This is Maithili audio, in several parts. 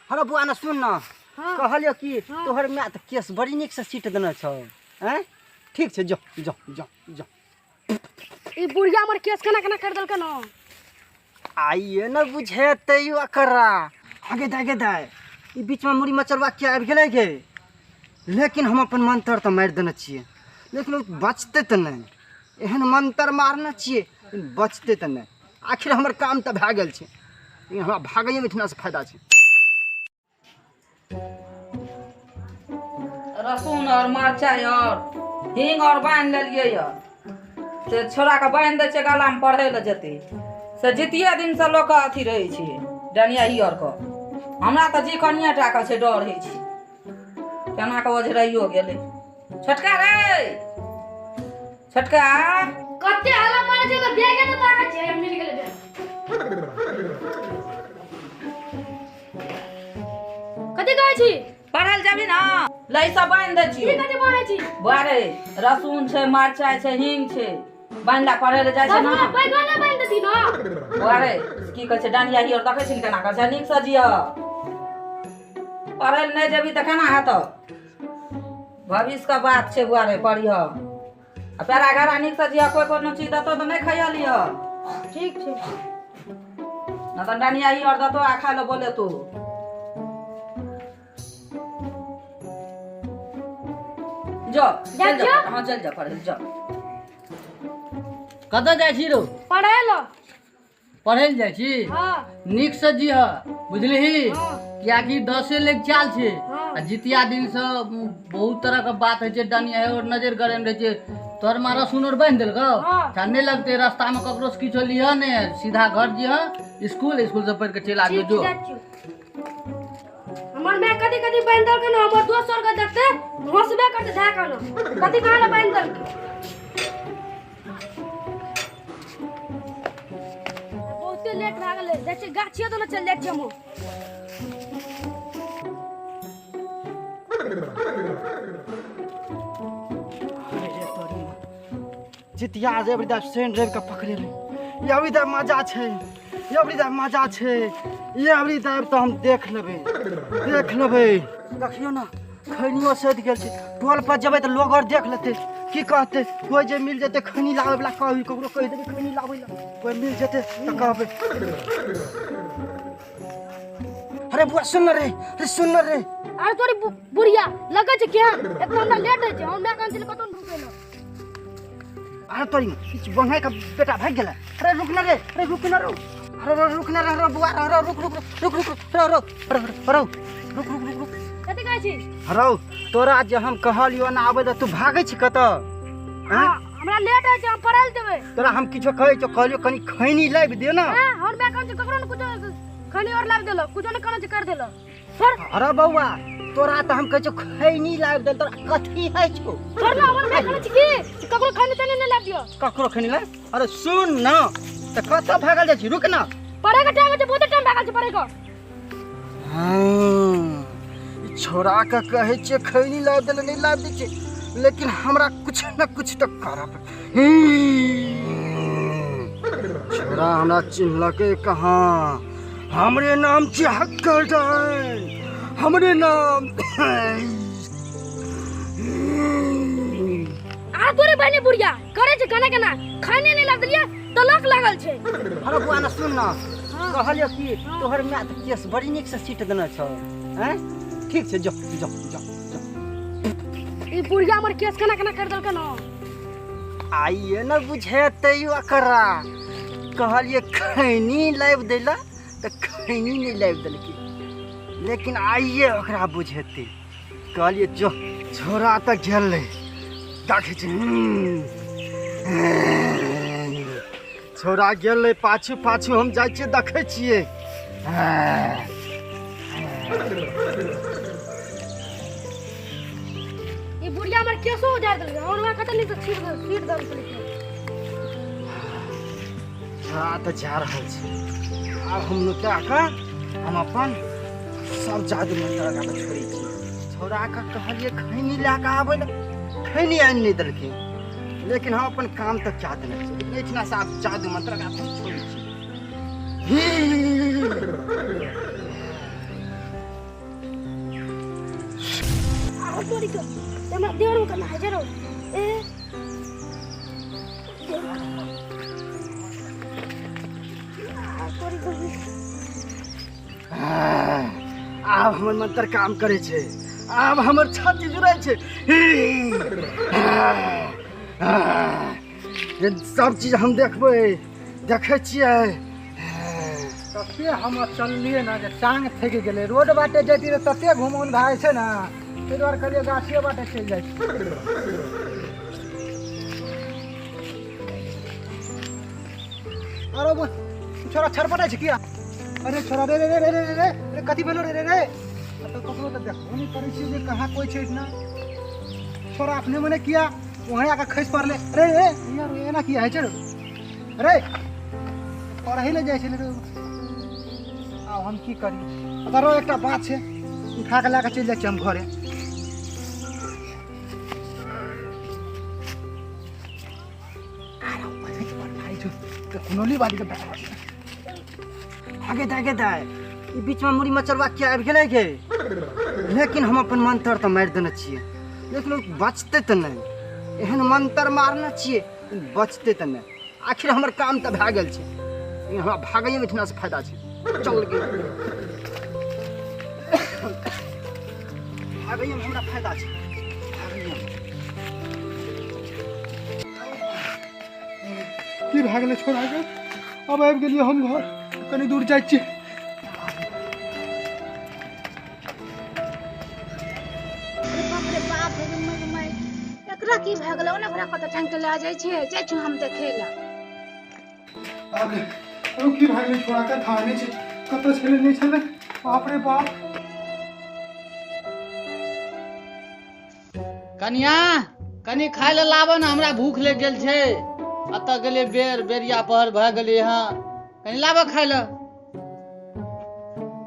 हरो बुआ ने सुन न। हाँ। कहलियो कि हाँ। तोहर माय तऽ केस बड़ी नीक से सीट देने छौ। आँय, ठीक छै, जो जो जो जो। ई बुढ़िया हमर केस केना केना कर देलकै न। आइए न बुझेतै ओकरा। आगे दाय, गे दाय, ई बीचमे मुड़ी मचरवा किया आबि गेलै गे? लेकिन हम अपन मंत्र तऽ मारि देने छियै, लेकिन ओ बचतै तऽ नहि। एहन मंत्र मारने छियै, लेकिन बचतै तऽ नहि। आखिर हमर काम तऽ भए गेल छै, लेकिन हमरा भागैएमे एहिठिनासँ फायदा छै। रसून और मरचाइ और हींग और बान्हि लेलियै यऽ से छोड़ाके बान्हि दै छियै, गलामे पढ़ै लए जेतै से जितिये दिनसँ लोकके अथी रहै छै डनियाही आरके। हमरा तऽ जी कनिए टाके छै, डर होइ छै केना कऽ ओझराइयो गेलै। छोटका रे छोटका, कते हल्ला मारै छै तऽ बैगे तऽ ताकत छै, मिल गेलै बैग। कथी कहै छी? पढ़ल जेबही ने, लई सब बान्हि दै छियौ। की कथी बान्है छी? बौआ रे, रसून छै, मरचाइ छै, हींग छै, बान्हि ला, पढ़ै लए जाइ छै सब ने। हमरा बैगन नहि बान्हि देती ने। बौआ रे, की कहै छै डानिया ही और देखै छी ने केना करै छै, नीकसँ जिय। पढ़ै लए नहि जेबही तऽ केना हेतौ? भविष्यके बात छै बौआ रे, पढ़िह आ पैरा घरा नीकसँ जिय। कोइ कोनो चीज देतौ तऽ नहि खइह लिह। ठीक छै। नहि तऽ डानिया ही और देतौ आ खाय लए बोलेतौ। जो चल जा। हाँ, चल जा पढ़े जो। कतऽ जाइ छी रौ? पढ़ै लए। पढ़ै लए जाइ छी? हाँ। नीकसँ जीह, बुझलिही? हाँ। कियाकि दसे लेग चाल छै। हाँ। आ जितिया दिनसँ बहुत तरहके बात होइ छै, डनिया और नजर गड़ेने रहै छै। तोहर माँ रसून और बान्हि देलकौ? हाँ। अच्छा, नहि लगतै रस्तामे ककरोसँ किछो लिहऽ ने, सीधा घर जिह, स्कूल स्कूलसँ पढ़ि कऽ चलि आबियौ। ठीक। जो। जाइ छियौ। हमर माय कथी कथी बान्हि देलकै ने, हमर दोस्त आरके देखते हँसबे करते धए कऽ ने, कथी कहाँ लए बान्हि देलकै। बहुते लेट भए गेलै, जाइ छियै गाछिए तऽ चलि जाइ छियै हमहूँ। जितिया जे अबरी दा शनि रवि के पकड़ेलै, ई अबरी दा मजा छै, ई अबरी दा मजा छै, ई अबरी दा तऽ हम देख लेबै, देख लेबै। देखियौ ने, खैनियो सधि गेल छै। टोल पर जेबै तऽ लोग आर देख लेतै, की कहतै? कोइ जे मिल जेतै खैनी लाबै वला, कहबी ककरो कहि देबै खैनी लाबै लए, कोइ मिल जेतै तऽ कहबै। अरे बुआ सुन न रे, अरे सुन न रे। अरे तोरी बुढ़िया लगै छै केहन, एतना हमरा लेट होइ छै, हम माय कहन छलै कतौ रुकै लए। अरे तोरी किछु बंगाई का बेटा भागि गेलै। अरे रुक न रे, अरे रुक न रो, अरे रो, रुक न रे, रो बुआ, रो रुक रुक रुक रुक रो रो रो रो रुक रुक रुक रुक। कथी कहै छी? रौ, तोरा जे हम कहलियो ना आबै तऽ तू भागै छी कतऽ? आँय? हमरा लेट होइ छै, हम पढ़ै लए जेबै। तोरा हम किछो कहै छियौ, कहलियो कनि खैनी लाबि दे ने। आँय, हम माय कहन छै ककरो ने कुछो खैनी और लाबि देलक, कुछो ने कोनो चीज कर देलक। छोड़। अरे बौआ, तोरा तऽ हम कहै छियौ खैनी लाबि दे, तोरा कथी होइ छौ? छोड़ ना, हमर माय कहने छै कि ककरो खैनी तैनी नहि लाबि दियौ। ककरो खैनी लाबि? अरे सुन न, तऽ कतऽ भागल जाइ छी? रुक न। पढ़ै के टाइम छै, बहुते टाइम भागल छै पढ़ै के। हाँ, ई छोड़ा के कहै छियै खैनी लाबि देले, नहि लाबि दै छै, लेकिन हमरा कुछ न कुछ तऽ करऽ पड़त। छोड़ा हमरा चिन्हलकै कहाँ? हमरे नाम छियै हक्कर डाइन, हमरे नाम। आ तोरे बहनी बुढ़िया करे छै केना केना, खाने नहि लाबि देलियै तलाक लागल छै। अरे बुआ ने सुन न, कहलियो कि तोहर माय तऽ केस बड़ी नीक से सीट देने छौ। आँय, ठीक छै, जो जो जो जो। ई बुढ़िया हमर केस केना केना कर देलकै न। आइए न बुझेतै ओकरा। कहलियै खैनी लाबि दै लए तऽ खैनी नहि लाबि देलकै, लेकिन आइए ओकरा बुझेतै। कहलियै जो, छोड़ा तऽ गेलै, देखै छी छोड़ा गेलै, पाछू पाछू हम जाइ छियै, देखै छियै। ई बुढ़िया हमर केसो उजारि देलकै, और हमरा कते नीक से छीट देल, छीट देलकै। छोड़ा तऽ जा रहल छै, आब हम नुका कऽ हम अपन सब जादू मंत्र लगा कऽ छोड़ै छी। छोड़ा कऽ कहलियै खैनी लए कऽ आबै लए, खैनी आनि नहि देलखिन, लेकिन हम अपन काम तऽ कए देने छियै। लेकिन एहिठिना से आब जादू मंत्र लगा कऽ हम छोड़ै छी। तोरी के हमरा देवर में करना है जरो ए तोरी के आब हमर मंत्र काम करे छे, आब हमर छाती जुड़ै छे। सब चीज हम देखबै, देखै छियै। तते हम चललियै ने जे टांग थकि गेलै। रोड बाटे जैती तऽ तते घुमौन भए जाइ छै ने, ताहि दुआरे कहलियै गाछिए बाटे चलि जाइ छी। अरे छोरा छरपटाइ छै किया? अरे छोरा रे रे रे रे रे रे रे कथी भेलो रे रे रे? तऽ ककरो तऽ देखबो नहि करै छियै जे कहाँ कोइ छै इतना। छोरा अपने मने किया वहाँ आके खसि पड़लै। अरे रे यार एना किया होइ छै रे? अरे पढ़ै लए जाइ छलै रे। आब हम की करी? अगर एकटा बात छै, उठा कऽ लए कऽ चलि जाइ छियै हम घरे। कुनौली बाली के आगे दागे दाय ई बीच में मुड़ी मचरवा किया आबि गेलै गे? लेकिन हम अपन मंत्र तऽ मारि देने छियै, लेकिन ओ बचतै तऽ नहि। एहन मंत्र मारने छियै बचतै तऽ नहि। आखिर हमर काम तऽ भए गेल छै, लेकिन हमरा भागैमे एहिठिनासँ फायदा छै। चल गे, भागैमे हमरा फायदा छै, भागैमे। की भए गेलै छोड़ा के? अब आबि गेलियै हम घर, कनि दूर जाइ छी। अरे बाप रे बाप रे माय, एकरा की भए गेलै? ओना ओकरा कतऽ टांग के लए जाइ छै? जाइ छी हम देखै लए। बाप रे, ओ की भए गेलै छोड़ा के? थाह नहि छै कतऽ छलै नहि छलै। बाप रे बाप। कनिया कनि खाय लए लाबऽ ने, हमरा भूख लागि गेल छै। एतऽ गेलियै बेर बेरिया पहर भए गेलै हँ, कनि लाबऽ खाय लए।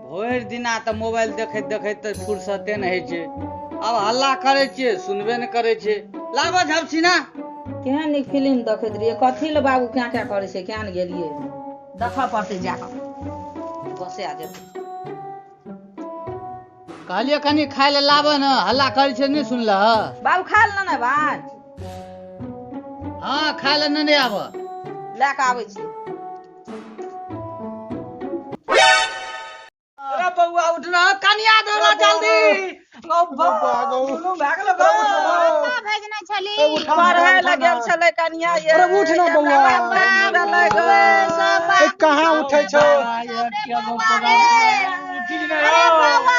भरि दिना तऽ मोबाइल देखैत देखैत तऽ फुर्सते नहि होइ छै। आब हल्ला करै छियै सुनबे नहि करै छै। लाबऽ झपसीना। केहन नीक फिल्म देखैत रहियै, कथी लए बाबू क्या क्या करै छै, केहन गेलियै देखऽ पड़तै जाकऽ, बसै जेतै। कहलियै कनि खाय लए लाबऽ ने, हल्ला करै छै नहि सुनलह? बाबू खाय लए ने भाय? हाँ खाय लए नहि आबऽ, लए कऽ आबै छी। अरे बौआ उठना, कनिया दो ना जल्दी। भेजना छली पढ़ै लए गेल छलै कनिया। अरे उठ ना बौआ, कहाँ उठै छौ? अरे बौआ